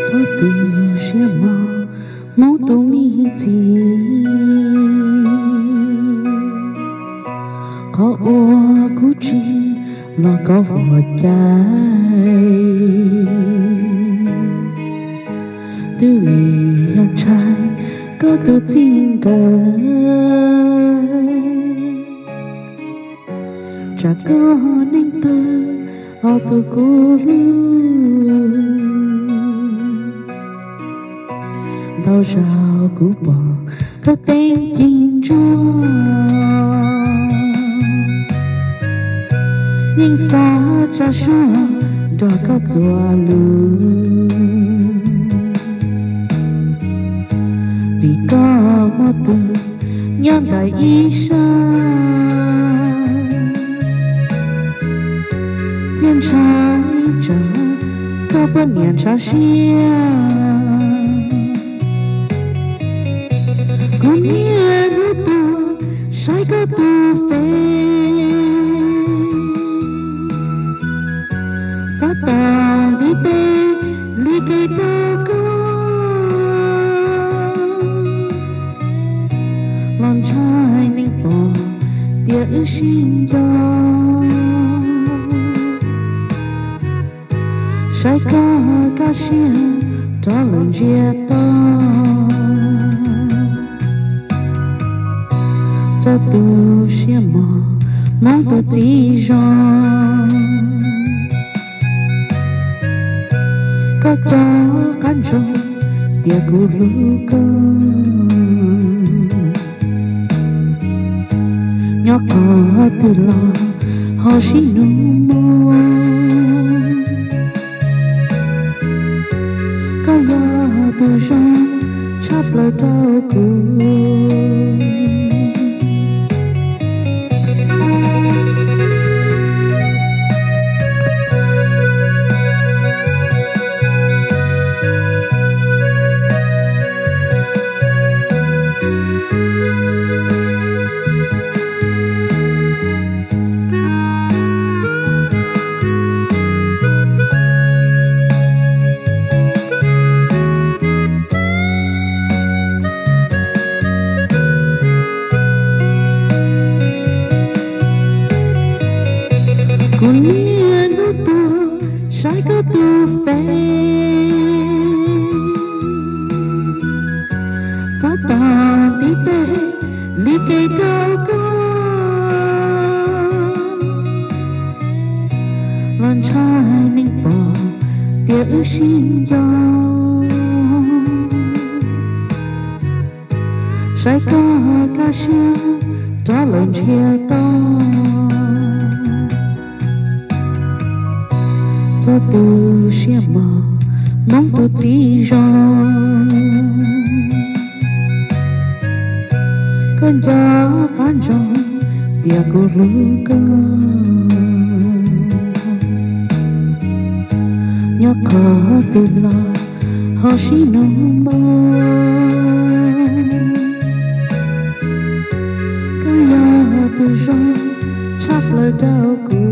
Txhob tu siab mog, Hmoob tus me txiv, qhov uas kuv tsis los kov huam cai, twb vim yog ntshai koj tus txij nkawm, tsam koj neej tawg ho tu kuv hlub. Ntau zaus kuv pom koj teeb ci ntsuag, yeej xav tsa suab nrog koj txuas lus, vim koj muaj tus nyob nraim ib sab, thiab ntshai tsam koj poj niam ntshaw siab. Kuv niaj hnub tuaj saib koj tus Face, xav tau ntiv tes li kev rau koj, los ntshai neeg pom tias wb sib nco. Saib koj kaj siab rov lawm ntsiag to, txhob tu siab mog, Hmoob tus txiv zoo. Koj rov qab ntsoov tias kuv hlub koj, nyob qhov twg los ho sib hnov mog. Koj yog tus zoo tshaj plaws rau kuv. Kuv niaj hnub tuaj saib koj tus Face, xav tau ntiv tes li kev rau koj, los ntshai neeg pom tias wb sib nco. Saib koj kaj siab rov lawm ntsiag to, txhob tu siab mog, Hmoob tus txiv zoo. Koj nco qab ntsoov tias kuv hlub koj, nyob qhov twg los ho sib hnov mog. Koj yog tus zoo tshaj plaws rau kuv.